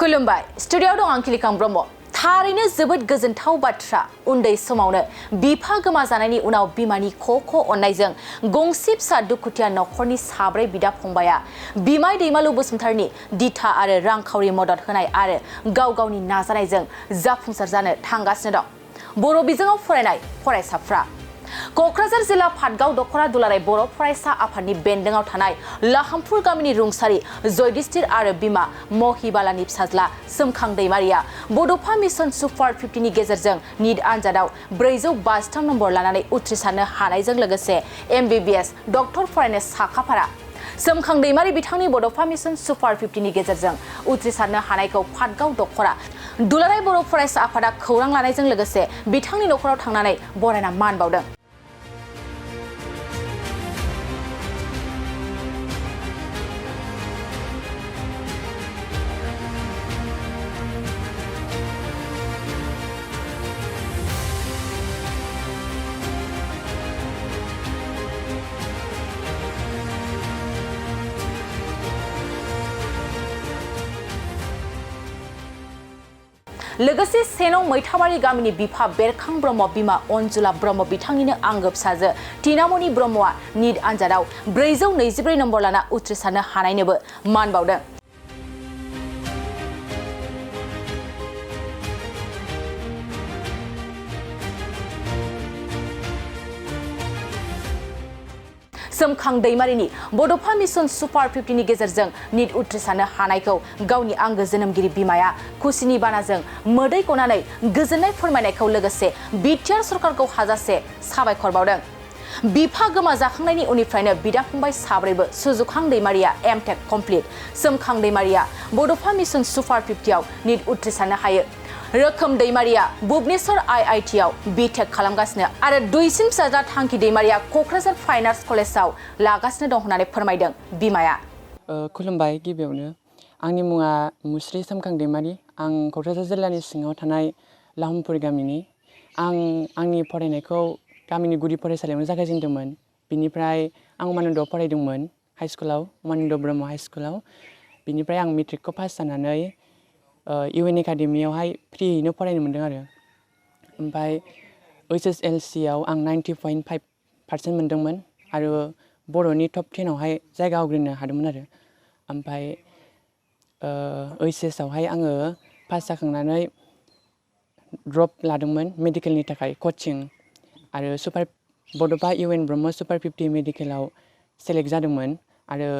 खुलुमबाय स्टुडियोआव दं आं खिलिखां ब्रह्म थारैनो जोबोद गोजोनथाव बाथ्रा उन्दै समावनो बिफा गोमाजानायनि उनाव बिमानि ख' अननायजों गंसे फिसा दुखुथिया नखरनि साब्रै बिदा फंबाया बिमाय दैमालु बसुमतारीनि दिथा आरो रांखावरि मदद होनाय आरो गावनि नाजानायजों जाफुंसार जानो थांगासिनो दं बर' बिजोङाव फरायनाय फरायसाफ्रा क'क्राझार जिल्ला पाटगाव दख'रा दुलाराय बर' फरायसा आफादनि बेन्दोङाव थानाय लाहामपुर गामिनि रुंसारि जयदिस्थिर आरो बिमा महिबालानि फिसाज्ला सोमखां दैमारिया बड'फा मिशन सुपार 50 नि गेजेरजों नीट आनजादाव 453 नम्बर लानानै उथ्रिसारनो हानायजों लोगोसे MBBS डक्टर फरायनो साखाफारा सोमखां दैमारि बिथांनि बड'फा मिशन सुपार 50 नि गेजेरजों उथ्रिसारनो हानायखौ पाटगाव दख'रा दुलाराय बर' फरायसा आफादा खौरां लानायजों लोगोसे बिथांनि नखराव थांनानै बरायना मान बावदों। लोगोसे सेनं मैथाबारि गामिनि बिफा बेरखां ब्रह्म बिमा अनजुला ब्रह्म बिथांनिनो आंगो फिसाजो टीनामणि ब्रह्मआ नीट आनजादाव 424 नम्बर लाना उथ्रिसारनो हानायनोबो मान बावदों। सोमखां दैमारिनि बड'फा मिशन सुपार 50 नि गेजेरजों नीट उथ्रिसारनो हानायखौ गावनि आंगो जोनोमगिरि बिमाया खुसिनि बानाजों मोदै गनानै गोजोननाय फोरमायनायखौ लोगोसे बिटिआर सरकारखौ हाजासे साबायखर बावदों। बिफा गोमा जाखांनायनि उननिफ्रायनो बिदा फंबाय साब्रैबो सुजुखां दैमारिया एमटेक कमप्लिट सोमखां दैमारिया बड'फा मिशन सुपार 50 आव नीट उथ्रिसारनो हायो। रोखोम दैमारिया भुवनेश्वर IIT आव बिटेक खालामगासिनो आरो दुइसिन फिसाज्ला थांखि दैमारिया क'क्राझार फाइन आर्ट्स कलेजाव लागासिनो दं होननानै फोरमायदों बिमाया। खुलुमबाय गिबियावनो आंनि मुङा मुस्रि सोमखां दैमारि आं क'क्राझार जिल्लानि सिङाव थानाय लाहामपुर गामिनि आंनि फरायनायखौ गामिनि गुदि फरायसालियावनो जागायजेनदोंमोन बिनिफ्राय आं उमानन्दआव फरायदोंमोन हाइ स्कुलाव उमानन्द ब्रह्म हाइ स्कुलाव बिनिफ्राय आं मेट्रिकखौ पास जानानै UN एकाडेमियावहाय फ्रियैनो फरायनो मोन्दों आरो ओमफ्राय HSLC आव आं 90.5% मोन्दोंमोन आरो बर'नि टप 10 आवहाय जायगा आवग्रिनो हादोंमोन आरो ओमफ्राय HS आवहाय आङो पास जाखांनानै ड्रप लादोंमोन मेडिकेलनि थाखाय कचिं आरो बड'फा UN ब्रह्म सुपार 50 मेडिकेलाव सेलेक्ट जादोंमोन आरो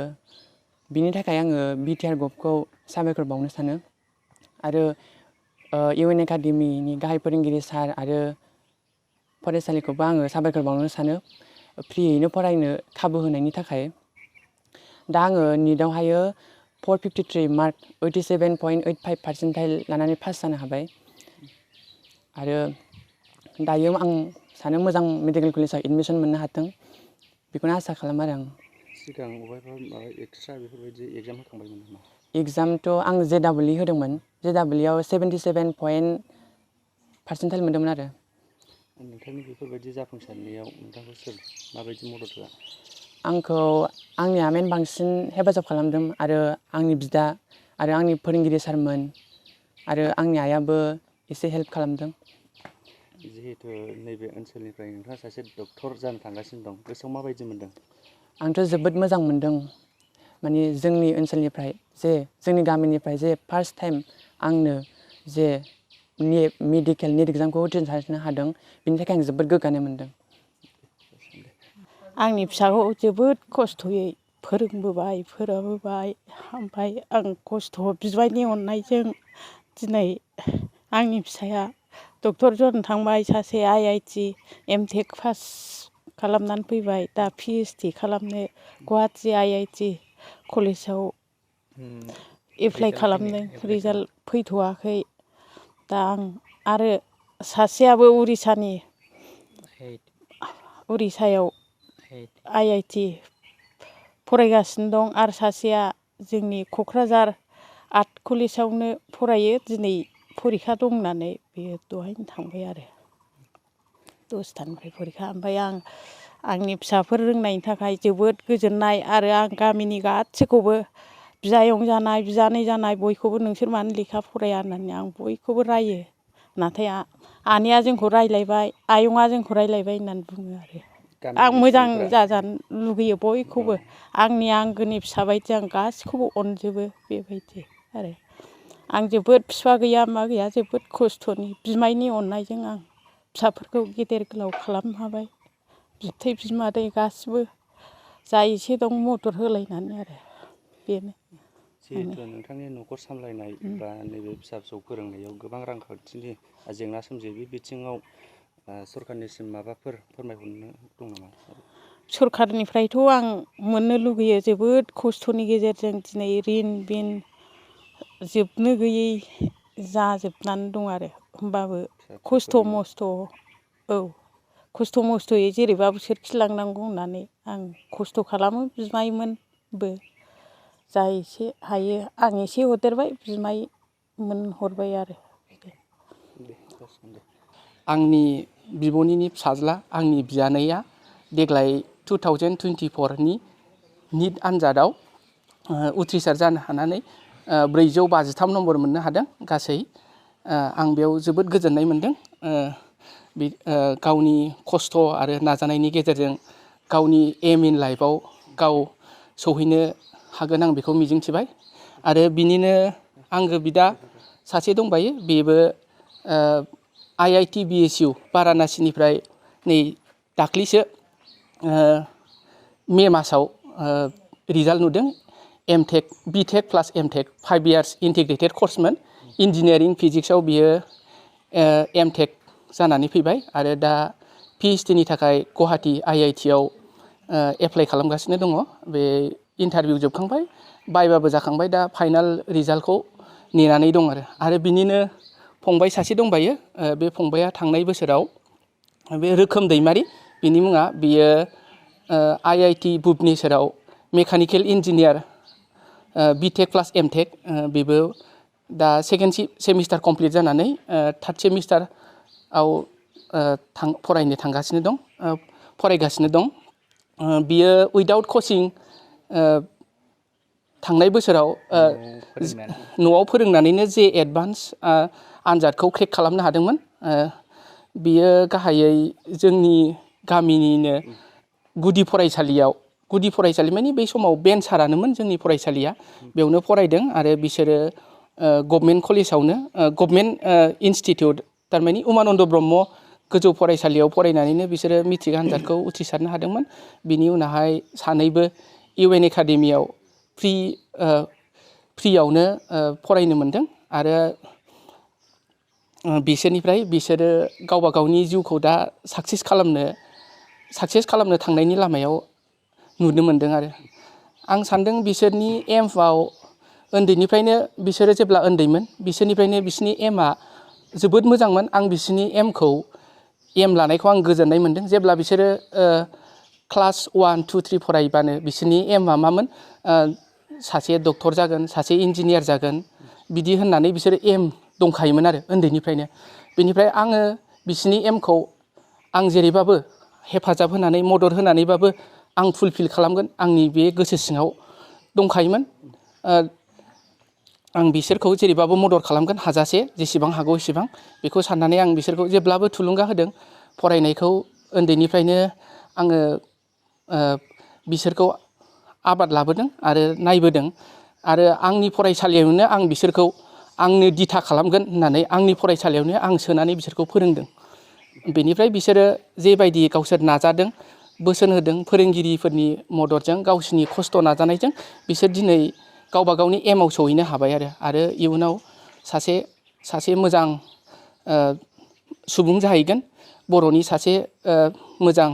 बिनि थाखाय आङो बिटिआर गभखौ साबायखर बावनो सानो आरो UN एकाडेमिनि गाहाय फोरोंगिरि सार आरो फरायसालिखौबो आङो साबायखर बावनो सानो फ्रियैनो फरायनो खाबु होनायनि थाखाय दा आङो नीटआवहायो 453 मार्क 87.85% लानानै पास जानो हाबाय आरो दायो आं सानो मोजां मेडिकेल कलेजाव एडमिसन मोननो हाथों बेखौनो आसा खालामो आरो आं सिगां अबायबा माबा एक्सट्रा बेफोरबायदि एग्जाम होखांबायमोन नामा? एग्जामथ' आं JEE होदोंमोन JEEआव 77% मोन्दोंमोन आरो नोंथांनि बेफोरबायदि जाफुंसारनायाव नोंथांखौ सोर माबायदि मदद होआ? आंखौ आंनि आमायानो बांसिन हेफाजाब खालामदों आरो आंनि बिदा आरो आंनि फोरोंगिरि सारमोन आरो आंनि आइयाबो एसे हेल्प खालामदों। जिहेतु नैबे ओनसोलनिफ्राय नोंथाङा सासे डक्टर जानो थांगासिनो दं गोसोआव माबायदि मोन्दों? आंथ' जोबोद मोजां मोन्दों माने जोंनि ओनसोलनिफ्राय जोंनि गामिनिफ्राय फार्स्ट टाइम आंनो मेडिकेल नीट एग्जामखौ उथ्रिसारनो हादों बिनि थाखाय आं जोबोद गोग्गानाय मोन्दों। आंनि फिसाखौ जोबोद खस्थ'यै फोरोंबोबाय ओमफ्राय आं खस्थ' बिबायनि अननायजों दिनै आंनि फिसाया डक्टर जानो थांबाय सासे IIT एमटेक पास खालामनानै फैबाय दा PhD खालामनो गुवाहाटि IIT कलेजाव एप्लाइ खालामदों रिजाल्ट फैथ'वाखै दा आं आरो सासेयाबो उरिसायाव IIT फरायगासिनो दं आरो सासेया जोंनि क'क्राझार आर्ट कलेजावनो फरायो दिनै फरिखा दं होननानै बेयो दहायनो थांबाय आरो 10थानिफ्राय फरिखा ओमफ्राय आंनि फिसाफोर रोंनायनि थाखाय जोबोद गोजोननाय आरो आं गामिनि गासैखौबो बिजायं जानाय बिजानै जानाय बयखौबो नोंसोर मानो लेखा फराया होननानै आं बयखौबो रायो। नाथाय आनैया जोंखौ रायलायबाय आयंआ जोंखौ रायलायबाय होननानै बुङो आरो आं मोजां जाजानो लुगैयो बयखौबो आंनि आंगोनि फिसा बायदि आं गासिखौबो अनजोबो बेबायदि आरो आं जोबोद बिफा गैया मा गैया जोबोद खस्थ'नि बिमायनि अननायजों आं फिसाफोरखौ गेदेर गोलाव खालामनो हाबाय बिबथै बिमादै गासिबो जा एसे दं मदद होलायनानै आरो बेनो। जिहेतु नोंथांनि न'खर सामलायनाय बा नैबे फिसा फिसौ फोरोंनायाव गोबां रांखान्थिनि जेंना सोमजियो बे बिथिङाव सरकारनिसिम माबाफोर फोरमायहरनो दं नामा? सरकारनिफ्रायथ' आं मोननो लुगैयो जोबोद खस्थ'नि गेजेरजों दिनै रिन बिन जोबनो गैयै जाजोबनानै दं आरो होमबाबो खस्थ' मस्थ' औ खस्थ' मस्थ'यै जेरैबाबो सोरखिलांनांगौ होननानै आं खस्थ' खालामो बिमायमोनबो जा एसे हायो आं एसे हरदेरबाय बिमायमोन हरबाय आरो आंनि बिब'नि फिसाज्ला आंनि बियानैया देग्लाय 2024नि निट आनजादाव उथ्रिसार जानो हानानै 453 नम्बर मोननो हादों गासै आं बेयाव जोबोद गोजोननाय मोनदों गावनि खस्थ' आरो नाजानायनि गेजेरजों गावनि एम इन लाइफआव गाव सौहैनो हागोन आं बेखौ मिजिंथिबाय आरो बिनिनो आंगो बिदा सासे दंबायो बेबो IIT ABSU बारानासिनिफ्राय नै दाख्लिसो मे मासाव रिजाल्ट नुदों एमटेक बिटेक प्लास एमटेक 5 इयार्स इन्टिग्रेटेड कर्समोन इन्जिनियारिं फिजिक्सआव बियो एमटेक जानानै फैबाय आरो दा PhD नि थाखाय गुवाहाटी IIT आव एप्लाइ खालामगासिनो दङ बे इन्टारभिउ जोबखांबाय बाइबाबो जाखांबाय दा फाइनाल रिजाल्टखौ नेनानै दं आरो बिनिनो फंबाय सासे दंबायो बे फंबाया थांनाय बोसोराव बे रोखोम दैमारि बिनि मुङा बियो IIT भुबनेश्वराव मेकानिकेल इन्जिनियार बिटेक प्लास एमटेक बेबो दा सेकेन्ड सेमिस्टार कमप्लिट जानानै थार्ड सेमिस्टाराव फरायगासिनो दं बियो उइदाउट कचिं थांनाय बोसोराव न'आव फोरोंनानैनो जे एडभान्स आनजादखौ क्रेक खालामनो हादोंमोन बियो गाहायै जोंनि गामिनिनो गुदि फरायसालि माने बै समाव बेन्सारानोमोन जोंनि फरायसालिया बेयावनो फरायदों आरो बिसोरो गभर्नमेन्ट कलेजावनो गभर्नमेन्ट इनस्टिटिउट थारमाने उमानन्द ब्रह्म गोजौ फरायसालियाव फरायनानैनो बिसोरो मेट्रिक आनजादखौ उथ्रिसारनो हादोंमोन बिनि उनावहाय सानैबो UN एकाडेमियाव फ्रियावनो फरायनो मोनदों आरो बिसोरो गावबा गावनि जिउखौ दा साक्सेस खालामनो थांनायनि लामायाव नुनो मोनदों आरो आं सानदों बिसोरनि एमआव उन्दैनिफ्रायनो बिसोरो जेब्ला उन्दैमोन बिसोरनिफ्रायनो बिसोरनि एमआ जोबोद मोजांमोन आं बिसोरनि एम लानायखौ आं गोजोननाय मोनदों जेब्ला बिसोरो क्लास 1, 2, 3 फरायबानो बिसोरनि एमआ मामोन सासे डक्टर जागोन सासे इन्जिनियार जागोन बिदि होननानै बिसोरो एम दंखायोमोन आरो उन्दैनिफ्रायनो बेनिफ्राय आङो बिसोरनि एमखौ आं जेरैबाबो हेफाजाब होनानै मदद होनानैबाबो आं फुलफिल खालामगोन आंनि बे गोसो सिङाव दंखायोमोन आं बिसोरखौ जेरैबाबो मदद खालामगोन हाजासे जेसेबां हागौ एसेबां बेखौ साननानै आं बिसोरखौ जेब्लाबो थुलुंगा होदों फरायनायखौ उन्दैनिफ्रायनो आङो बिसोरखौ आबाद लाबोदों आरो नायबोदों आरो आंनि फरायसालियावनो आं बिसोरखौ आंनो दिथा खालामगोन होननानै आंनि फरायसालियावनो आं सोनानै बिसोरखौ फोरोंदों बेनिफ्राय बिसोरो जेबायदि गावसोर नाजादों बोसोन होदों फोरोंगिरिफोरनि मददजों गावसिनि खस्थ' नाजानायजों बिसोर दिनै गावबा गावनि एमाव सहैनो हाबाय आरो इयुनाव सासे मोजां सुबुं जाहैगोन बर'नि सासे मोजां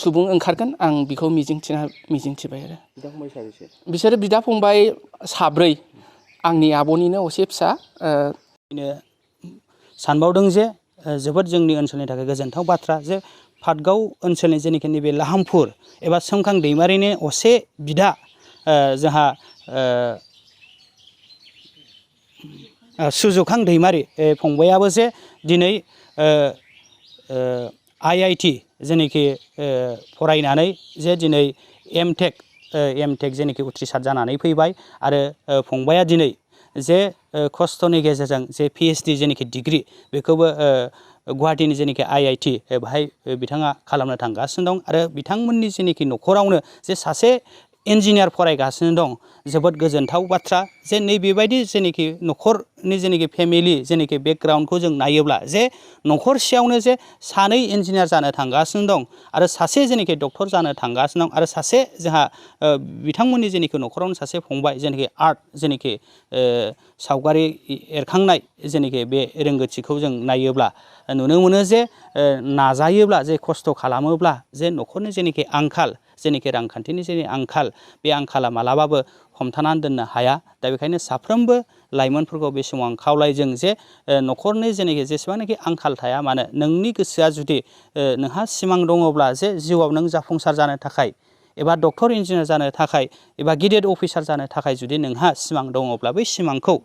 सुबुं ओंखारगोन आं बेखौ मिजिंथिबाय आरो बिसोरो बिदा फंबाय साब्रै आंनि आब'निनो असे फिसा सानबावदों जे जोबोद जोंनि ओनसोलनि थाखाय गोजोनथाव बाथ्रा जे पाटगाव ओनसोलनि जेनाखि नैबे लाहामपुर एबा सोमखां दैमारिनि असे बिदा जोंहा सुजुखां दैमारि फंबायाबो जे दिनै IIT जेनाखि फरायनानै जे दिनै एमटेक एमटेक जेनाखि उथ्रिसार जानानै फैबाय आरो फंबाया दिनै जे खस्थ'नि गेजेरजों जे PhD जेनाखि डिग्री बेखौबो गुवाहाटीनि जेनाखि IIT बेहाय बिथाङा खालामनो थांगासिनो दं आरो बिथांमोननि जेनाखि न'खरावनो जे सासे इन्जिनियार फरायगासिनो दं जोबोद गोजोनथाव बाथ्रा जे नैबेबायदि जेनाखि न'खरनि जेनाखि फेमिलि जेनाखि बेकग्राउन्डखौ जों नायोब्ला जे न'खरसेयावनो जे सानै इन्जिनियार जानो थांगासिनो दं आरो सासे जेनाखि डक्टर जानो थांगासिनो दं आरो सासे जोंहा बिथांमोननि जेनाखि न'खरावनो सासे फंबाय जेनाखि आर्ट जेनाखि सावगारि एरखांनाय जेनाखि बे रोंगौथिखौ जों नायोब्ला नुनो मोनो जे नाजायोब्ला जे खस्थ' खालामोब्ला जे न'खरनि जेनाखि आंखाल जेनाखि रांखान्थिनि जेनाखि आंखाल बे आंखाला मालाबाबो हमथानानै दोननो हाया दा बेखायनो साफ्रोमबो लाइमोनफोरखौ बे समाव आं खावलायजों जे न'खरनि जेनाखि जेसेबांनाखि आंखाल थाया मानो नोंनि गोसोआ जुदि नोंहा सिमां दङब्ला जे जिउआव नों जाफुंसार जानो थाखाय एबा डक्टर इन्जिनियार जानो थाखाय एबा गिदिर अफिसार जानो थाखाय जुदि नोंहा सिमां दङब्ला बै सिमांखौ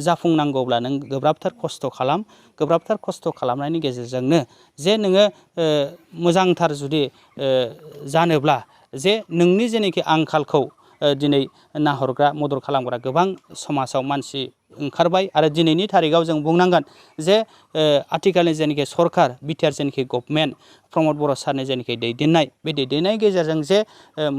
जाफुंनांगौब्ला नों गोब्राबथार खस्थ' खालाम गोब्राबथार खस्थ' खालामनायनि गेजेरजोंनो जे नोङो मोजांथार जुदि जानोब्ला जे नोंनि जेनाखि आंखालखौ दिनै नाहरग्रा मदद खालामग्रा गोबां समाजाव मानसि ओंखारबाय आरो दिनैनि थारिखआव जों बुंनांगोन जे आथिखालनि जेनाखि सरकार बिटिआर जेनाखि गभर्नमेन्ट प्रमद बर' सारनि जेनाखि दैदेननाय बे दैदेननायनि गेजेरजों जे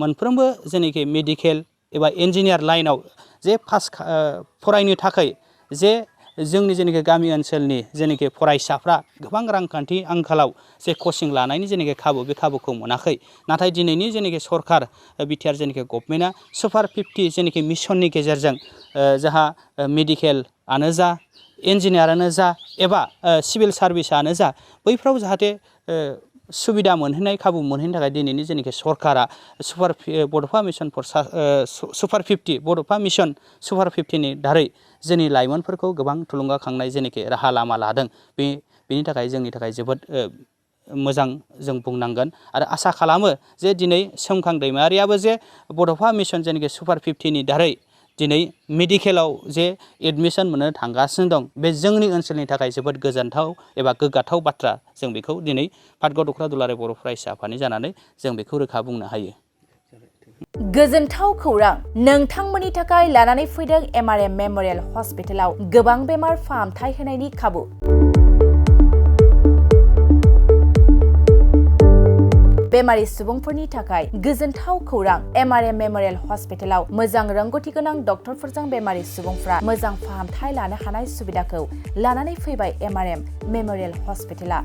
मोनफ्रोमबो जेनाखि मेडिकेल एबा इन्जिनियार लाइनाव जे फरायनो थाखाय जे जोंनि जेनाखि गामि ओनसोलनि जेनाखि फरायसाफ्रा गोबां रांखान्थि आंखालाव जे कचिं लानायनि जेनाखि खाबु बे खाबुखौ मोनाखै नाथाय दिनैनि जेनाखि सरकार बिटिआर जेनाखि गभर्नमेन्टआ सुपार 50 जेनाखि मिशननि गेजेरजों जोंहा मेडिकेलआनो जा इन्जिनियारानो जा एबा सिभिल सार्भिसआनो जा बैफ्राव जाहाथे सुबिदा मोनहैनाय खाबु मोनहैनो थाखाय दिनैनि जेनाखि सरकारा बड'फा मिशन फर सुपार 50 बड'फा मिशन सुपार 50नि दारै जोंनि लाइमोनफोरखौ गोबां थुलुंगाखांनाय जेनाखि राहा लामा लादों बेनि थाखाय जोंनि थाखाय जोबोद मोजां जों बुंनांगोन आरो आसा खालामो जे दिनै सोमखां दैमारियाबो जे बड'फा मिशन जेनाखि सुपार 50नि दारै दिनै मेडिकेलाव जे एडमिसन मोननो थांगासिनो दं बे जोंनि ओनसोलनि थाखाय जोबोद गोजोनथाव एबा गोग्गाथाव बाथ्रा जों बेखौ दिनै पाटगाव दख'रा दुलाराय बर' फरायसा आफादनि जानानै जों बेखौ रोखा बुंनो हायो। गोजोनथाव खौरां नोंथांमोननि थाखाय लानानै फैदों MRM मेम'रियेल हस्पिटालाव गोबां बेमार फाहामथाय होनायनि खाबु। बेमारि सुबुंफोरनि थाखाय गोजोनथाव खौरां MRM मेम'रियेल हस्पिटालाव मोजां रोंगौथि गोनां डक्टरफोरजों बेमारि सुबुंफ्रा मोजां फाहामथाय लानो हानाय सुबिदाखौ लानानै फैबाय MRM मेम'रियेल हस्पिटाला।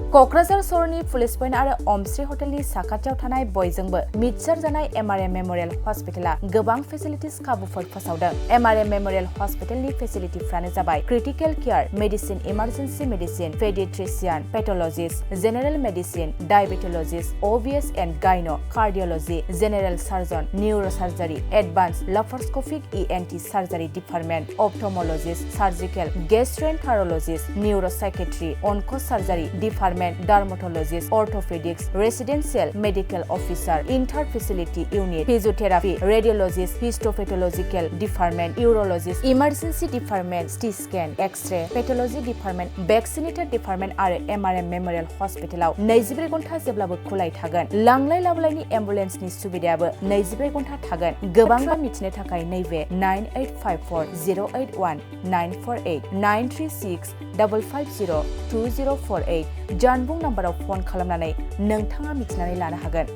क'क्राझार सहरनि पुलिस पइन्ट आरो अमश्री हटेलनि साखाथियाव थानाय बयजोंबो मिथिसार जानाय MRM मेम'रियेल हस्पिटाला गोबां फेसिलिटिस खाबुफोर फोसावदों। MRM मेम'रियेल हस्पिटालनि फेसिलिटिफ्रानो जाबाय critical care, medicine, emergency medicine, pediatrician, pathologist, general medicine, diabetologist, OBS and gynae, cardiology, general surgeon, neurosurgery, advance laparoscopic ENT surgery department, ophthalmologist, surgical, gastroenterologist, neuropsychiatry, onco surgery department, dermatologist, orthopedics, residential medical officer, inter facility unit, physiotherapy, radiologist, histopathological department, urologist, emergency department, CT scan, X-ray, pathology department, vaccinator department आरो MRM memorial हस्पिटालाव 24 घन्टा जेब्लाबो खुलाय थागोन। लांलाय लाबोलायनि एम्बुलेन्सनि सुबिदायाबो 24 घन्टा थागोन। गोबां मिथिनो थाखाय नैबे 9854081948 936550204 जानबुं नाम्बाराव फन खालामनानै नोंथाङा मिथिनानै लानो हागोन।